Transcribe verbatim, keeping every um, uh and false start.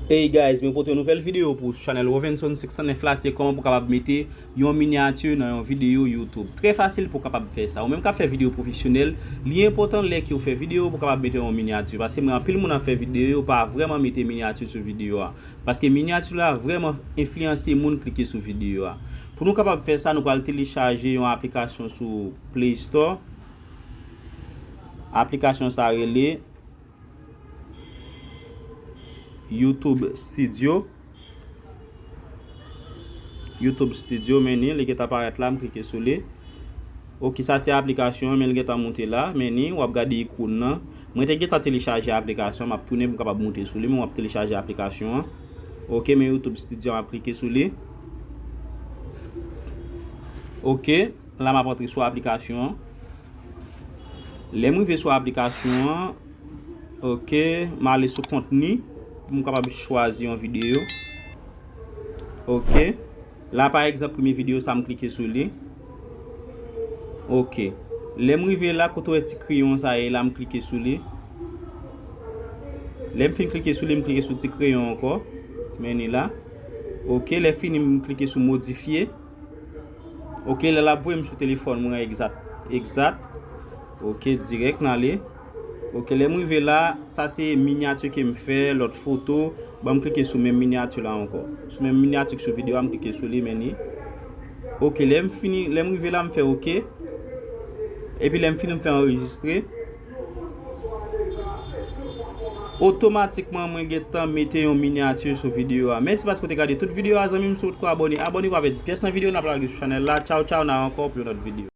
Hey guys, mwen pote yon nouvèl videyo pou chanèl Rovenson six cent neuf la, se kòman pou kapab mete yon minyati nan yon videyo YouTube. Trè fasil pou kapab fè sa. Ou menm k ap fè videyo pwofesyonèl, li enpòtan lè ke w fè videyo pou kapab mete yon minyati. Paske mwen anpil moun ap fè videyo, yo pa vrèman mete minyati sou videyo a. Paske minyati la vrèman enfliyanse moun klike sou videyo a. Pou nou kapab fè sa, nou pral telechaje yon aplikasyon sou Play Store. Aplikasyon sa rele YouTube Studio. YouTube Studio, men ni, li gentan parèt la, m klike sou li. Ok, sa se aplikasyon an, men li gentan moute la, men ni, w ap gade ikòn nan. Mwen te gentan telechaje aplikasyon an, m ap tounen pou m kapab moute sou li, men w ap telechaje aplikasyon an. Ok, men YouTube Studio, m ap klike sou li. Ok, la m ap antre sou aplikasyon an. Lè m rive sou aplikasyon an, ok, m ale sou kontni pou m kapab chwazi yon videyo. Ok. La, pa egzanp, premye videyo sa, m klike sou li. Ok. Lè m rive la, kote w wè ti kreyon sa ye la, m klike sou li. Lè m fin klike sou li, m klike sou ti kreyon ankò. Men ni la. Ok, lè fini, m klike sou modifye. Ok, lè l ap voye m sou telefòn mwen, egzat. Egzat. Ok, dirèk n ale. Ok, lè m rive la, sa se minyati ke m fè, lòt foto. Ban m klike sou menm minyati la ankò. Sou menm minyati ki sou videyo a, m klike sou li, men ni. Ok, lè m fini, lè m rive la, m fè ok. Epi lè m fini, m fè anrejistre. Otomatikman, mwen gentan mete yon minyati sou videyo a. Mèsi paske w te gade tout videyo a, zanmi m. Si w potko abòne, abòne pou pa pèdi pyès nan videyo n ap lage sou chanèl la. Tchaw, tchaw, n a ankò pou yon lòt videyo.